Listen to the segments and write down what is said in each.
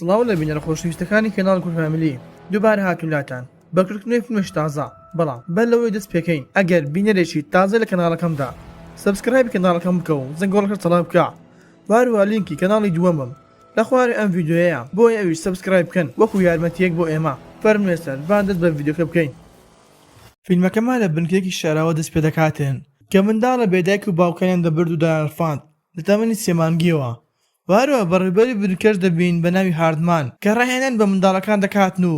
سڵاو لە بینەرە خۆشەویستەکانی کەناڵ کورد فامیلی دووبارە هاتوین لاتان بە کردنەوەی فیلمێکی تازە بەڵام بەر لەوەی دەست پێکەین ئەگەر بینەرێکی تازە لە کەناڵەکەمدا subscribe ی کەناڵەکەم بکە و زەنگۆڵەکە چالاک بکە و هەروەها لینکی کەناڵی دووەمم لە خوارێ ئەم ڤیدیۆیەیە بۆیە ئەویش subscribe بکەن وەکو یارمەتیەک بۆ ئێمە فەرموو ئێستا با دەست بە ڤیدیۆکە بکەین. فیلمەکەمان لە بنکەیەکی شاراوە دەست پێدەکاتن کە منداڵە بێ دایک و باوکانیان دەبرد و دەیانڕفاند لە تەمەنی سێ مانگیەوە و هەروەها بەڕێوبەری بنکەش دەبین بە ناوی هاردمان کە ڕاهێنان بە منداڵەکان دەکاتن و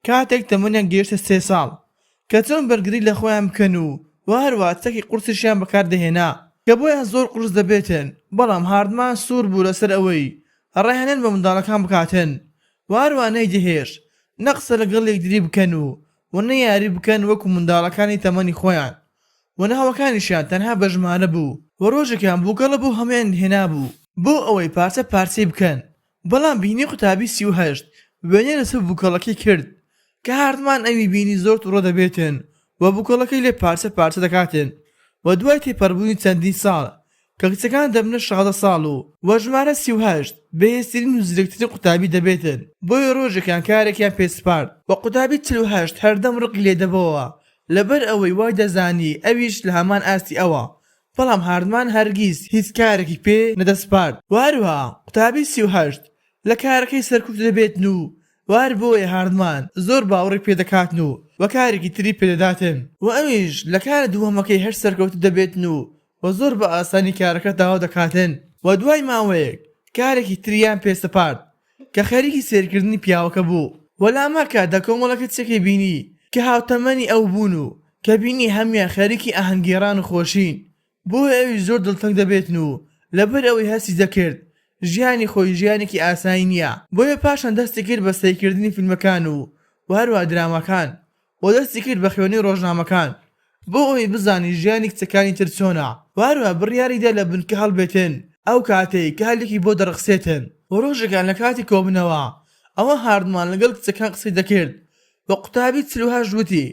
کاتێک تەمەنیان گەیشتە سێ ساڵ کە چۆن بەرگری لە خۆیان بکەن و وە هەروەها چەکی قورسیشیان بەکار دەهێنا کە بۆیان زۆر قورس دەبێتن بەڵام هاردمان سوور بوو لەسەر ئەوەی ڕاهێنان بە منداڵەکان بکاتن و هەروەها نەیدەهێشت نە قسە لەگەڵ یەکتری بکەن و وە نە یاری بکەن وەکو منداڵەکانی تەمەنی خۆیان و ناوەکانیشیان تەنها بە ژمارە بوو و ڕۆژێکیان بووکەڵە بۆ هەموویان هێنابوو بۆ ئەوەی پارچە پارچەی بکەن بەڵام بینی قوتابی 38 وێنەی لەسەر بووکەڵەکەی کرد کە هاردمان ئەوی بینی زۆر توڕە دەبێتن و بووکەڵەکەی لێ پارچە پارچە دەکاتن و دوای تێپەڕبوونی چەندین ساڵ کە کچەکان دەبنە 16 ساڵ و و ژمارە 38 بەهێزترین و زیرەکترین قوتابی دەبێتن بۆیە ڕۆژێکیان کارێکیان پێ سپارد و قوتابی 48 هەردەم ڕقی لێ دەبۆوە لەبەر ئەوەی وای دەزانی ئەویش لە هەمان ئاستی ئەوە، بەڵام هاردمان هەرگیز هیچ کارێکی پێ نەدەسپارد و هەروەها قوتابی 38 لە کارەکەی سەرکوت دەبێتن و و هەر بۆیە هاردمان زۆر باوەڕی پێ دەکاتن و و کارێکی تری پێ دەداتن و ئەویش لە کارە دووەمەکەی هەر سەرکەوتوو دەبێتن و و زۆر بە ئاسانی کارەکە تەواو دەکاتن و دوای ماوەیەک کارێکی تریان پێ سپارد کە خەریکی سەیرکردنی پیاوەکە بوو و لە هەمان کاتدا کۆمەڵە کچێکی بینی کە هاوتەمەنی ئەو بوون و کە بینی هەموویان خەریکی ئاهەنگگێڕان و خۆشین بۆیە ئەویش زۆر دڵتەنگ دەبێتن و لەبەر ئەوەی هەستی دەکرد ژیانی خۆی ژیانێکی ئاسایی نییە بۆیە پاشان دەستی کرد بە سەیرکردنی فیلمەکان و و هەروەها دراماکان و دەستی کرد بە خوێندنی ڕۆژنامەکان بۆ ئەوەی بزانی ژیانی کچەکانی تر چۆنە و هەروەها بڕیاریدا لە بنکە هەڵبێتن ئەو کاتەی کە هەلێکی بۆ دەڕەخسێتن. و ڕۆژێکیان لە کاتی کۆبنەوە ئەوە هاردمان لەگەڵ کچەکان قسەی دەکرد و قوتابی 48 وتی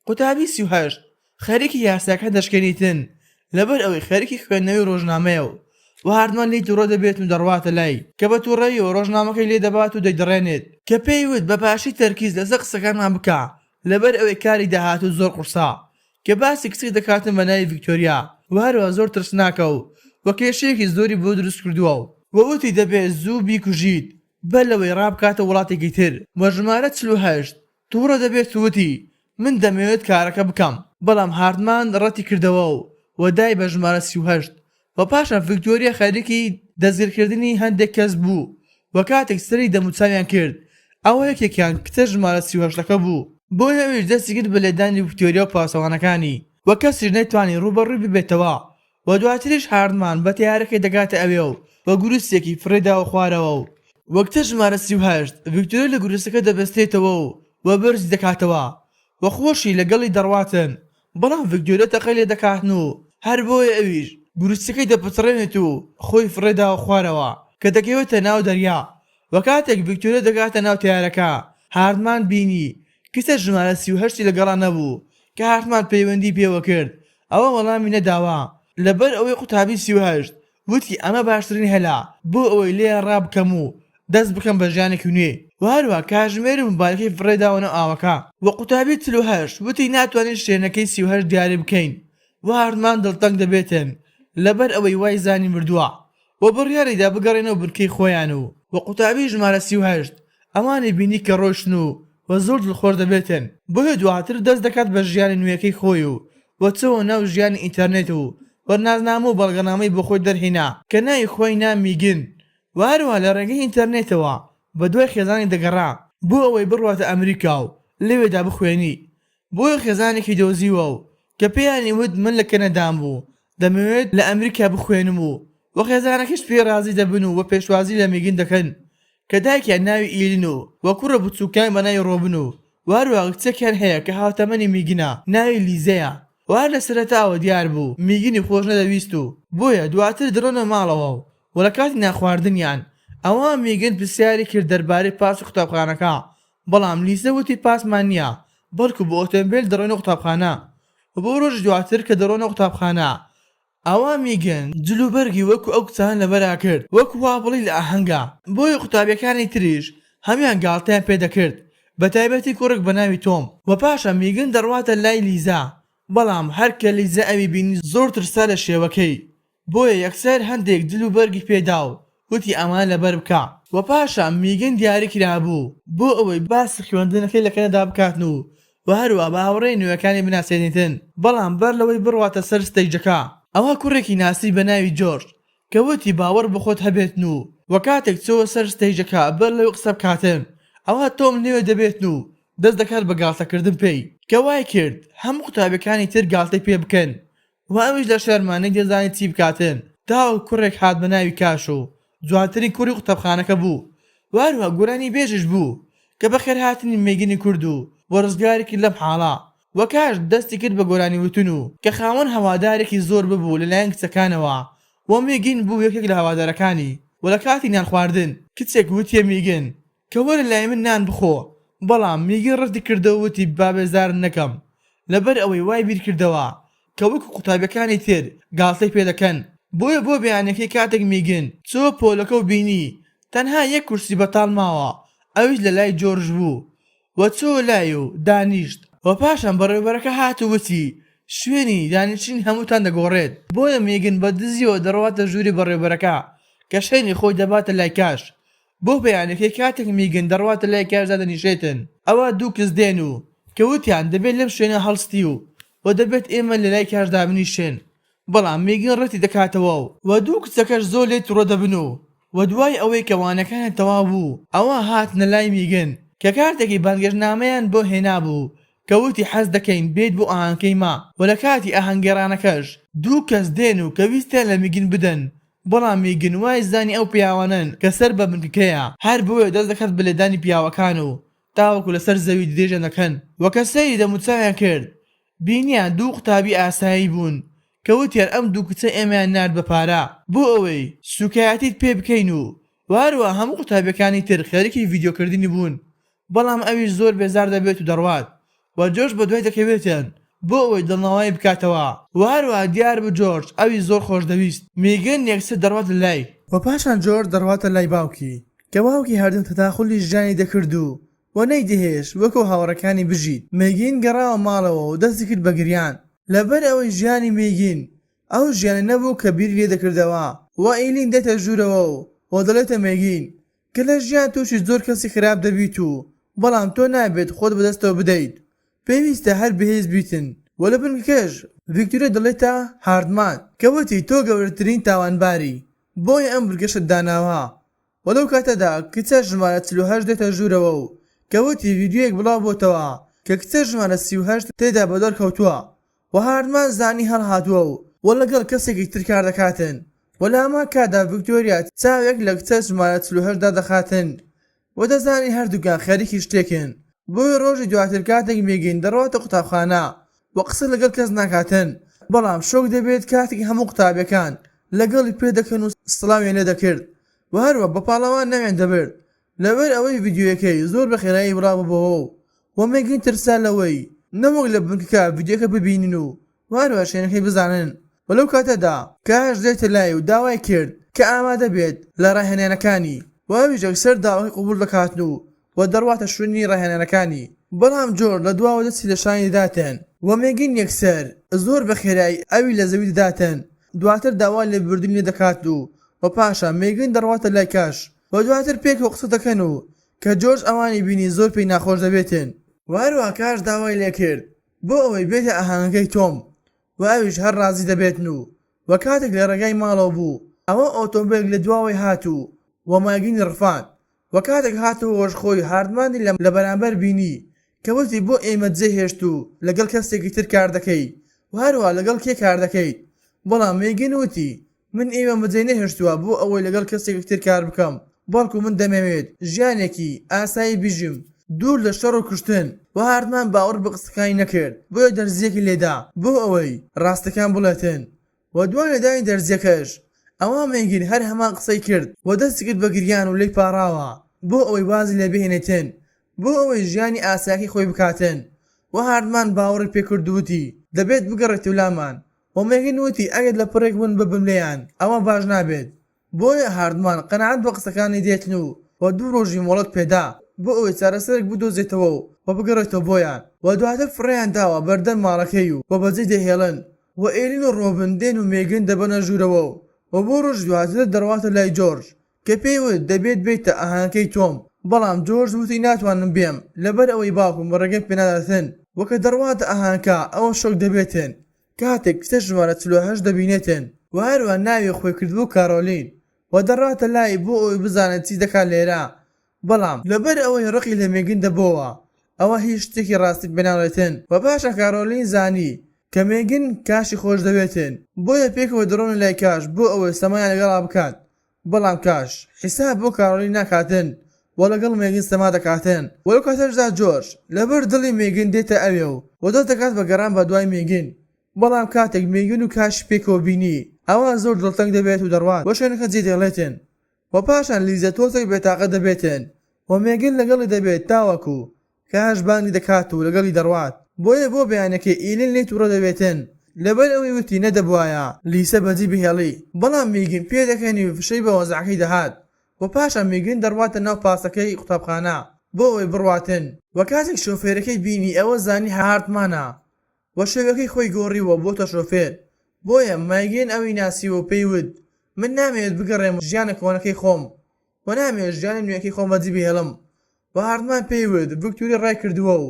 قوتابی 38 خەریکی یاساکان دەشکێنیتن لەبەر ئەوەی خەریکی خوێندنەوەی ڕۆژنامەیە و و هاردمان لێی توڕە دەبێت و دەڕواتە لای کە بە توڕەییەوە ڕۆژنامەکەی لێ دەبات و دەیدڕێنێت. کە پێی وت بە باشی تەرکیز لەسەر قسەکانمان بکە لەبەر ئەوەی کاری داهاتووت زۆر قورسە کە باسی کچێک دەکاتن بە ناوی ڤیکتۆریا و هەروەها زۆر ترسناکە و و کێشەیەکی زۆری بۆ دروست کردووە و و وتی دەبێت زوو بیکوژیت بەر لەوەی ڕابکاتە وڵاتێکی تر و ژمارە 48 توڕە دەبێت و وتی، من دەمەوێت کارەکە بکەم، بەڵام هاردمان ڕەتی کردەوە و و دای بە ژمارە 38 و پاشان ڤیکتۆریا خەریکی دەستگیرکردنی هەندێک کەس بوو و کاتێک سەیری دەموچاویان کرد ئەوە یەکێکیان کچە ژمارە 38 ەکە بوو، بۆیە ئەویش دەستی کرد بە لێدانی ڤیکتۆریا و پاسەوانەکانی و کەسیش نەیتوانی ڕووبەڕووی ببێتەوە و دواتریش هاردمان بە تەیارەکەی دەگاتە ئەوێ و بە گروسێکی فڕێداوە خوارەوە و وە کچە ژمارە 38 ڤیکتۆریا لە گروسەکە دەبەستێتەوە و و بەرزی دەکاتەوە و خۆشی لەگەڵی دەڕواتن بەڵام ڤیکتۆریا تەقەی لێ دەکاتن و هەر بۆیە ئەویش گروسەکەی دەپچڕێنێت و خۆی فڕێداوە خوارەوە کە دەکەوێتە ناو دەریا و کاتێک ڤیکتۆریا دەگاتە ناو تەیارەکە هاردمان بینی کچە ژمارە 38 ی لەگەڵا نەبوو کە هاردمان پەیوەندی پێوە کرد ئەوە وەڵامی نەداوە لەبەر ئەوەی قوتابی 38 وتی ئەمە باشترین هەلە بۆ ئەوەی لێیان ڕابکەم و دەست بکەم بە ژیانێکی نوێ و هەروەها کاژمێر و مۆبایلەکەی فڕێداوە ناو ئاوەکە و قوتابی 48 وتی ناتوانین شوێنەکەی 38 دیاری بکەین و هاردمان دڵتەنگ دەبێتن لەبەر ئەوەی وای زانی مردووە و بڕیاریدا بگەڕێنەوە بنکەی خۆیان و و قوتابی ژمارە 38 ئەوانی بینی کە ڕۆیشتن و و زۆر دڵخۆش دەبێتن بۆیە دواتر دەست دەکات بە ژیانی نوێکەی خۆی و و چۆوە ناو ژیانی ئینتەرنێت و و نازنامە و بەڵگەنامەی بۆ خۆی دەرهێنا کە ناوی خۆی نا میگن و هەروەها لە ڕێگەی ئینتەرنێتەوە بە دوای خێزانی دەگەڕا بۆ ئەوەی بڕواتە ئەمریکا و لەوێدا بخوێنی بۆیە خێزانێکی دۆزیوە و کە پێیانی وت من لە کەنەدام و دەمەوێت لە ئەمریکا بخوێنم و و خێزانەکەش پێی ڕازی دەبن و و پێشوازی لە میگن دەکەن کە دایکیان ناوی ئیلین و و کوڕە بچووکەیان بە ناوی ڕۆبن و و هەروەها کچێکیان هەیە کە هاوتەمەنی میگنە ناوی لیزەیە و هەر لە سەرەتاوە دیار بوو میگنی خۆش نەدەویست و بۆیە دواتر دەڕۆنە ماڵەوە و و لە کاتی نانخواردنیان ئەوا میگن پرسیاری کرد دەربارەی پاسی قوتابخانەکە بەڵام لیزە وتی پاسمان نییە بەڵکو بە ئۆتۆمبێل دەڕۆینە قوتابخانە و بۆ ڕۆژی دواتر کە دەڕۆنە قوتابخانە ئەوا میگن جل و بەرگی وەکو ئەو کچانە لەبەرا کرد وەکو وا بڵێی لە ئاهەنگە بۆیە قوتابیەکانی تریش. هەموویان گاڵتەیان پێ دەکرد بەتایبەتی کوڕێک بەناوی تۆم. وە پاشان میگن دەڕواتە لای لیزا بەڵام هەر کە لیزا ئەوی بینی زۆر ترسا لە شێوەکەی بۆیە یەکسەر هەندێک جل و بەرگی پێدا و وتی ئەمانە لەبەر بکە. وە پاشان میگن دیاری کرابوو بۆ ئەوەی باسی خوێندنەکەی لە کەنەدا بکاتن و وە هەروا بە هاوڕێ نوێکانی بناسێنیتن بەڵام بەر لەوەی بڕواتە سەر stage ەکە ئەوا کوڕێکی ناسی بە ناوی جۆرج کە وتی باوەڕ بەخۆت هەبێتن و وە کاتێک چۆوە سەر stage ەکە بەر لەوەی قسە بکاتن ئەوا تۆم لەوێ دەبێتن و دەست دەکات بە گاڵتەکردن پێی کە وای کرد هەموو قوتابیەکانی تر گاڵتەی پێ بکەن و ئەویش لە شەرما نەیدەزانی چی بکاتن تاوەکو کوڕێک هات بە ناوی کاش و جوانترین کوڕی قوتابخانەکە بوو و هەروەها گۆرانی بێژیش بوو کە بەخێرهاتنی مێگنی کرد و و ڕزگاری کرد لەم حاڵە و کاش دەستی کرد بە گۆرانی وتن و کە خاوەن هەوادارێکی زۆر ببوو لەلایەن کچەکانەوە و مێگین بوو یەکێک لە هەوادارەکانی و لە کاتی نان خواردن کچێک وتیە میگن کە وەرە لای من نان بخۆ بەڵام میگن ڕەتی کردەوە وتی با بێزارت نەکەم لەبەر ئەوەی وای بیر کردەوە کە وەکو قوتابیەکانی تر گاڵتەی پێ دەکەن بۆیە بۆ بەیانەکەی کاتێک میگن چۆوە پۆلەکە و بینی تەنها یەک کورسی بەتاڵ ماوە ئەویش لە لای جۆرج بوو و چۆوە لای و دانیشت و پاشان بەڕێوبەرەکە هات و وتی شوێنی دانیشتنی هەمووتان دەگۆڕێت بۆیە میگن بە دزیەوە دەڕواتە ژووری بەڕێوبەرەکە کە شوێنی خۆی دەباتە لای کاش بۆ بەیانەکەی کاتێک میگن دەڕواتە لای کاش دادەنیشێتن ئەوا دوو کچ دێن و کە وتیان دەبێت لەم شوێنە هەڵستی و و دەبێت ئێمە لەلای کاش دابنیشێن بەڵام میگن ڕەتی دەکاتەوە و و دوو کچەکەش زۆر لێی توڕە دەبن و و دوای ئەوەی کە وانەکانیان تەواو بوو ئەوا هاتنە لای میگن کە کارتێکی بانگێشتنامەیان بۆ هێنابوو کە وتی حەز دەکەین بێیت بۆ ئاهەنگەکەی ما و لە کاتی ئاهەنگگێڕانەکەش دوو کەس دێن و کە ویستیان لە میگن بدەن بەڵام میگن وای زانی ئەو پیاوانەن کە سەر بە بنکەکەیە هەر بۆیە دەست دەکات بە لێدانی پیاوەکان و تاوەکو لەسەر زەوی درێژیان دەکەن و کە سەیری دەموچاویان کرد بینیان دوو قوتابی ئاسایی بوون کە وتیان ئەم دوو کچە ئێمەیان نارد بە پارە بۆ ئەوەی سوکایەتیت پێ بکەین و هەروەها هەموو قوتابیەکانی تر خەریکی ڤیدیۆ کردنی بوون بەڵام ئەویش زۆر بێزار دەبێت و دەڕوات و جۆرج بەدوای دەکەوێتن بۆ ئەوەی دڵنەوایی بکاتەوە و هەروەها دیار بوو جۆرج ئەوی زۆر خۆشدەویست میگن یەکسەر دەڕواتە لای. و پاشان جۆرج دەڕواتە لای باوکی کە باوکی هەردەم تەداخولی ژیانی دەکرد و و نەیدەهێشت وەکو هاوڕێکانی بژیت میگین گەڕاوە ماڵەوە و دەستی کرد بە گریان لەبەر ئەوەی ژیانی میگین ئەو ژیانە نەبوو کە بیری لێ دەکردەوە و ئیلین دێتە ژوورەوە و و دەڵێتە میگین کە لە ژیان تووشی زۆر کەسی خراپ دەبیت و بەڵام تۆ نابێت خۆت بەدەستەوە بدەیت پێویستە هەر بەهێز بیتن و لە بنکەکەش ڤیکتۆریا دەڵێتە هاردمان کە وتی تۆ گەورەترین تاوانباری بۆیە ئەم بنکەشت داناوە و لەو کاتەدا کچە ژمارە 48 دێتە ژوورەوە و کە وتی ڤیدیۆیەک بڵاو بۆتەوە کە کچە ژمارە 38 تێدا بەدەر کەوتووە و هاردمان زانی هەڵهاتووە و و لەگەڵ کەسێکی تر کار دەکاتن و لە هەمان کاتدا ڤیکتۆریا چاوێک لە کچە ژمارە 48 دادەخاتن و دەزانی هەردووکیان خەریکی شتێکن بۆیە ڕۆژی دواتر کاتێک میگین دەڕواتە قوتابخانە و قسە لەگەڵ کەس ناکاتن بەڵام شۆک دەبێت کاتێک هەموو قوتابیەکان لەگەڵی پێدەکەن و سڵاویان لێ دەکرد و هەروە بە پاڵەوان ناویان دەبرد لەبەر ئەوەی ڤیدیۆیەکەی زۆر بە خێرایی بڵاوببۆوە و وە مێگین ترسا لەوەی نەوەک لە بنکەکە ڤیدیۆکە ببینن و هەروە شوێنەکەی بزانن و لەو کاتەدا کاش دێتە لای و داوای کرد کە ئامادە بێت لە ڕاهێنانەکانی و ئەویش یەکسەر داواکەی قبوڵ دەکاتن و و دەڕواتە شوێنی ڕاهێنانەکانی بەڵام جۆرج لە دواوە دەستی لە شانی دەداتن و مێگین یەکسەر زۆر بە خێرایی ئەوی لە زەوی دەداتن دواتر داوای لێبوردنی لێ دەکات و و پاشان مێگین دەڕواتە لای کاش و دواتر پێکەوە قسە دەکەن و کە جۆرج ئەوانی بینی زۆر پێی ناخۆش دەبێتن. و هەروەها کاش داوای لێکرد بۆ ئەوەی بێتە ئاهەنگەکەی تۆم و ئەویش هەر ڕازی دەبێتن و و کاتێک لە ڕێگای ماڵەوە بوو ئەوە ئۆتۆمبێلێک لە دواوەی هات و و ماگینی ڕفاند و کاتێک هاتەوە هۆش خۆی هاردمانی لە بەرامبەر بینی کە وتی بۆ ئێمەت جێهێشت و لەگەڵ کەسێکی تر کار دەکەی و هەروەها لەگەڵ کێ کار دەکەیت بەڵام مێگین وتی من ئێوەم بەجێ نەهێشتووە بۆ ئەوەی لەگەڵ کەسێکی تر کار بکەم، بەڵکو من دەمەوێت ژیانێکی ئاسایی بژیم دوور لە شەڕ و کوشتن، وە هاردمان باوەڕ بە قسەکانی نەکرد بۆیە دەرزییەکی لێدا بۆ ئەوەی ڕاستەکان بڵێتن، وە دوای لێدانی دەرزییەکەش ئەوا مێگین هەر هەمان قسەی کرد و دەستی کرد بە گریان و لێی پاڕاوە بۆ ئەوەی وازی لێ بهێنێتن بۆ ئەوەی ژیانی ئاسایەکەی خۆی بکاتن، وە هاردمان باوەڕی پێکرد و وتی دەبێت بگەڕێتەوە لامان وە مێگن وتی ئەگەر لە پڕێک ون ببم لێیان ئەوە باش نابێت بۆیە هاردمان قەناعەت بە قسەکانی دێتن و. و دوو ڕۆژی مۆڵەت پێدا بۆ ئەوەی چارەسەرێک بدۆزێتەوە و و بگەڕێتەوە بۆیان و دواتر فڕێیان داوە بەردەم ماڵەکەی و و بەجێی دەهێڵن و ئێلین و ڕۆبن دێن و مێگن دەبەنە ژوورەوە و و بۆ ڕۆژی دواتر دەڕواتە لای جۆرج کە پێی وت دەبێت بێیتە ئاهەنگەکەی تۆم بەڵام جۆرج وتی ناتوانم بێم لەبەر ئەوەی باوکم ڕێگەم پێناداتن و کە دەڕواتە ئاهەنگەکە ئەوە شۆک دەبێتن کاتێک کچە ژمارە 48 دەبینێتن و هەروەها ناوی خۆی کردبوو کارۆلین و دەڕاتە لای بۆ ئەوەی بزانێت چی دەکات لێرە بەڵام لەبەر ئەوەی ڕقی لە مێگن دەبۆوە ئەوە هیچ شتێکی ڕاستی پێناڵێتن و پاشان کارۆلین زانی کە مێگن کاشی خۆشدەوێتن بۆیە پێکەوە دەڕۆنە لای کاش بۆ ئەوەی سەمایان لەگەڵا بکات بەڵام کاش حیساب بۆ کارۆلین ناکاتن و لەگەڵ مێگن سەما دەکاتن و لەو کاتەشدا جۆرج لەبەر دڵی مێگن دێتە ئەوێ و و دەست دەکات بە گەڕان بە دوای مێگن بەڵام کاتێک مێگن و کاشی پێکەوە بینی ئەوا زۆر دڵتەنگ دەبێت و دەڕوات و شوێنەکە جێدێڵێتن و پاشان لیزە تۆزێک بێتاقەت دەبێتن و مێگن لەگەڵی دەبێت تاوەکو کاش بانگی دەکات و لەگەڵی دەڕوات بۆیە بۆ بەیانەکەی ئیلین لێی توڕە دەبێتن لەبەر ئەوەی وتی نەدەبوایە لیسە بەجێی بهێڵی بەڵام میگن پێدەکەنی و فشەی بە وەزعەکەی دەهات و پاشان میگن دەڕواتە ناو پاسەکەی قوتابخانە بۆ ئەوەی بڕواتن و کاتێک شۆفێرەکەی بینی ئەوە زانی هارتمانە و شێوەکەی خۆی گۆڕیوە بۆتە شۆفێر بۆیە مایگن ئەوی ناسیوە و پێی وت من نامەوێت بگەڕێمەوە ژیانە کۆنەکەی خۆم و نامەوێت ژیانە نوێکەی خۆم بەجی بهێڵم و هاردمان پێی وت ڤیکتۆریا ڕای کردووە و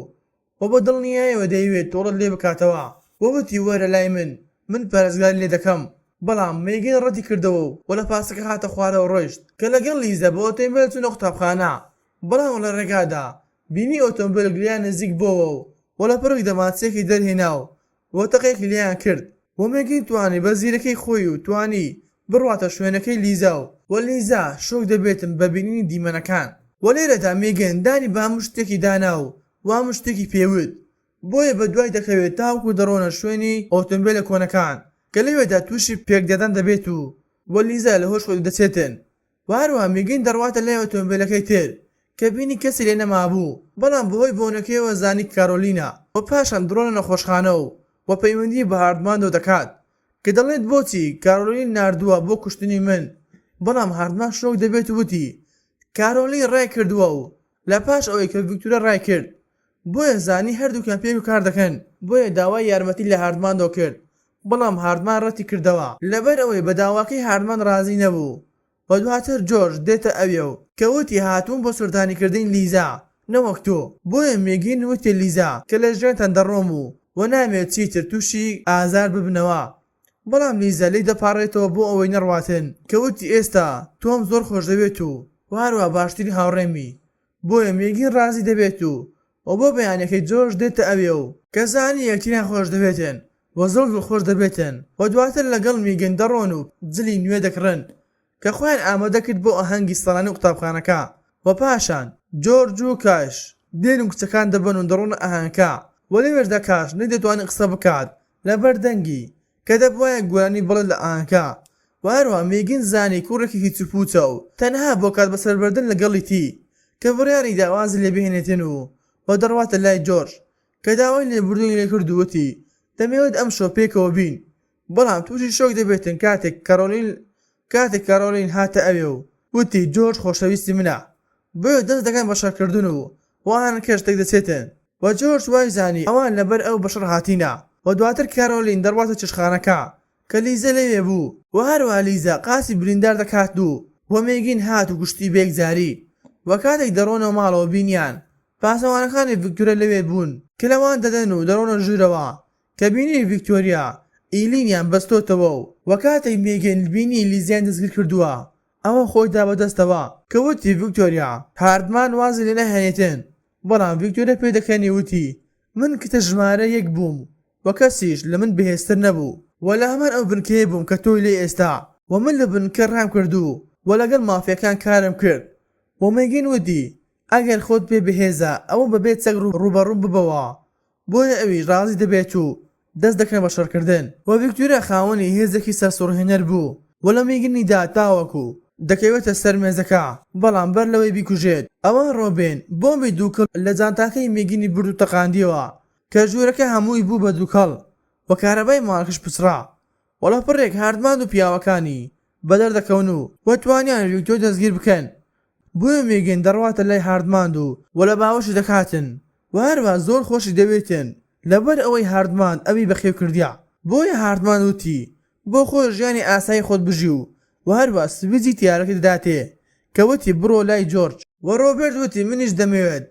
و بە دڵنیایەوە دەیەوێت تۆڵەت لێ بکاتەوە و وتی وەرە لای من من پارێزگاری لێ دەکەم بەڵام مێگن ڕەتی کردەوە و و لە پاسەکە هاتە خوارەوە ڕۆیشت کە لەگەڵ لیزا بە ئۆتۆمبێل چوونە قوتابخانە بەڵام لە ڕێگادا بینی ئۆتۆمبێلێک لێیان نزیک بۆوە و و لە پڕێک دەمانچەیەکی دەرهێنا و و تەقێکی لێیان کرد و مێگین توانی بە زیرەکی خۆی و توانی بڕواتە شوێنەکەی لیزا و و لیزا شۆک دەبێتن بە بینینی دیمەنەکان و لێرەدا مێگن دانی بە هەموو شتێکی دانا و و هەموو شتێکی پێوت بۆیە بە دوای دەکەوێت تاوەکو دەڕۆنە شوێنی ئۆتۆمبێلە کۆنەکان کە لەوێدا تووشی پێکدادان دەبێت و و لیزا لە هۆش خۆی دەچێتن و هەروەها میگن دەڕواتە لای ئۆتۆمبێلەکەی تر کە بینی کەسی لێ نەمابوو بەڵام بەهۆی بۆنەکەیەوە زانی کارۆلینە و پاشان دڕۆنە نەخۆشخانە و و پەیوەندی بە هاردمانەوە دەکات کە دەڵێت بۆچی کارۆلین ناردووە بۆ کوشتنی من بەڵام هاردمان شۆک دەبێت و وتی کارۆلین ڕای کردووە و لە پاش ئەوەی کە ڤیکتۆریا ڕای کرد بۆیە زانی هەردووکیان پێکەوە کار دەکەن بۆیە داوای یارمەتی لە هاردماندۆ کرد بەڵام هاردمان ڕەتی کردەوە لەبەر ئەوەی بە داواکەی هاردمان ڕازی نەبوو و دواتر جۆرج دێتە ئەوێ و کە وتی هاتووم بۆ سەردانی کردنی لیزا نەوەک تۆ بۆیە مێگین وتی لیزا کە لە ژیانتان دەڕۆم و و نامەوێت چیتر تووشی ئازار ببنەوە بەڵام لیزا لێی دەپاڕێتەوە بۆ ئەوەی نەڕواتن کە وتی ئێستا تۆم زۆر خۆشدەوێت و و هەروەها باشترین هاوڕێمی بۆیە مێگین ڕازی دەبێت و و بۆ بەیانەکەی جۆرج دێتە ئەوێ و کە زانی یەکتریان خۆشدەوێتن و زۆر دڵخۆش دەبێتن و دواتر لەگەڵ میگن دەڕۆن و جلی نوێ دەکڕن کە خۆیان ئامادە کرد بۆ ئاهەنگی ساڵانەی قوتابخانەکە و پاشان جۆرج و کاش دێن و کچەکان دەبەن و دەڕۆنە ئاهەنگەکە و لەوێشدا کاش نەیدەتوانی قسە بکات لەبەر دەنگی کە دەبوایە گۆرانی بڵێت لە ئاهەنگەکە و هەروەها میگن زانی کوڕێکی هیچوپوچە و تەنها بۆ کات بەسەربردن لەگەڵیتی کە بڕیاریدا وازی لێبهێنێتن و و دەڕواتە لای جۆرج کە داوای لێبوردنی لێکرد و وتی دەمەوێت ئەمشەو پێکەوە بین بەڵام تووشی شۆک دەبێتن کاتێک کارۆلین کاتێک کارۆلین هاتە ئەوێ و وتی جۆرج خۆشەویستی منە بۆیە دەست دەکەن بە شەڕکردن و وانەکەش تێکدەچێتن و جۆرج وای زانی ئەوان لەبەر ئەو بەشەڕ هاتینە و دواتر کارۆلین دەڕواتە چێشتخانەکە کە لیزە لەوێ بوو و هەروەها لیزە قاچی بریندار دەکات و و مێگین هات و کوشتی بەیەکجاری و کاتێک دەڕۆنەوە ماڵەوە بینیان پاسەوانەکانی ڤیکتۆریا لەوێ بوون کە لەوان دەدەن و دەڕۆنە ژوورەوە کە بینی ڤیکتۆریا ئیلینیان بەستۆتەوە و و کاتێک مێگن بینی لیزیان دەستگیر کردووە ئەوە خۆی دا بەدەستەوە کە وتی ڤیکتۆریا هاردمان وازی لێ ناهێنێتن بەڵام ڤیکتۆریا پێدەکەنی وتی من کچە ژمارە یەک بووم و کەسیش لە من بەهێزتر نەبوو و لە هەمان ئەو بنکەیە بووم کە تۆی لێی ئێستا و من لە بنکە ڕام کرد و و لەگەڵ مافیاکان کارم کرد و مێگن وتی ئەگەر خۆت پێ بەهێزە ئەوە بەبێ چەک ڕووبەڕووم ببەوە بۆیە ئەویش ڕازی دەبێت و دەست دەکەن بە شەڕکردن. وە ڤیکتۆریا خاوەنی هێزێکی سەرسوڕهێنەر بوو و لە میگنی دا تاوەکو دەکەوێتە سەر مێزەکە بەڵام بەر لەوەی بیکوژێت ئەوا ڕۆبن بۆمبی دووکەڵ لە جانتاکەی میگنی برد و تەقاندیەوە کە ژوورەکە هەمووی بوو بە دووکەڵ و کارەبای ماڵەکەش پچڕا و لە پڕێک هاردمان و پیاوەکانی بەدەر دەکەون و و توانیان ڤیکتۆر دەستگیر بکەن. بۆیە میگن دەڕواتە لای هاردماند و وە لە باوەشی دەکاتن وە هەروەها زۆر خۆشی دەوێتن لەبەر ئەوەی هاردماند ئەوی بەخێو کردیە بۆیە هاردماند وتی بۆ خۆ ژیانی ئاسایی خۆت بژی و وە هەروەها سویجی تیارەکەی دەداتێ کە وتی بڕۆ لای جۆرج. وە ڕۆبێرت وتی منیش دەمەوێت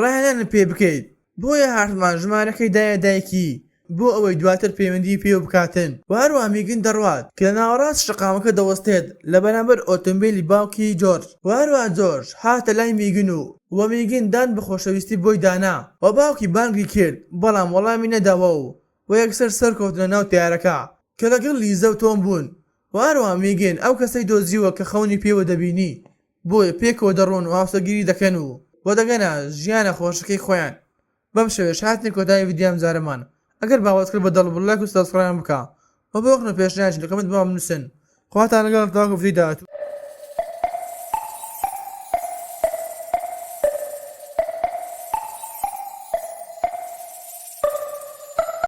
ڕاهێنانم پێ بکەیت، بۆیە هارتمان ژمارەکەی دایە دایکی بۆ ئەوەی دواتر پەیوەندیی پێوە بکاتن. وە هەروەها میگن دەڕوات کە لە ناوەڕاستی شەقامەکە دەوەستێت لە بەرامبەر ئۆتۆمبێلی باوکی جۆرج. وە هەروەها جۆرج هاتە لای میگن و وە میگن دان بە خۆشەویستی بۆی دانا. وە باوکی بانگی کرد بەڵام وەڵامی نەداوە و وە یەکسەر سەرکەوتنە ناو تەیارەکە کە لەگەڵ لیزە و تۆم بوون. وە هەروەها میگن ئەو کەسەی دۆزیوە کە خەونی پێوە دەبینی بۆیە پێکەوە دەڕۆن و هاوسەرگیری دەکەن و و دەگەنە ژیانە خۆشەکەی خۆیان بەم شێوەیەش هاتینە کۆتایی ڤیدیۆی ئەم جارەمان ئەگەر باوەتکرد بە دڵ بوو لایک و subscribe م بکە و بۆ ڕەخنە و پێشنیاریش لە comment بۆمان بنوسن خواتان لەگەڵ تاوەکو ڤیدیۆی داهاتوو.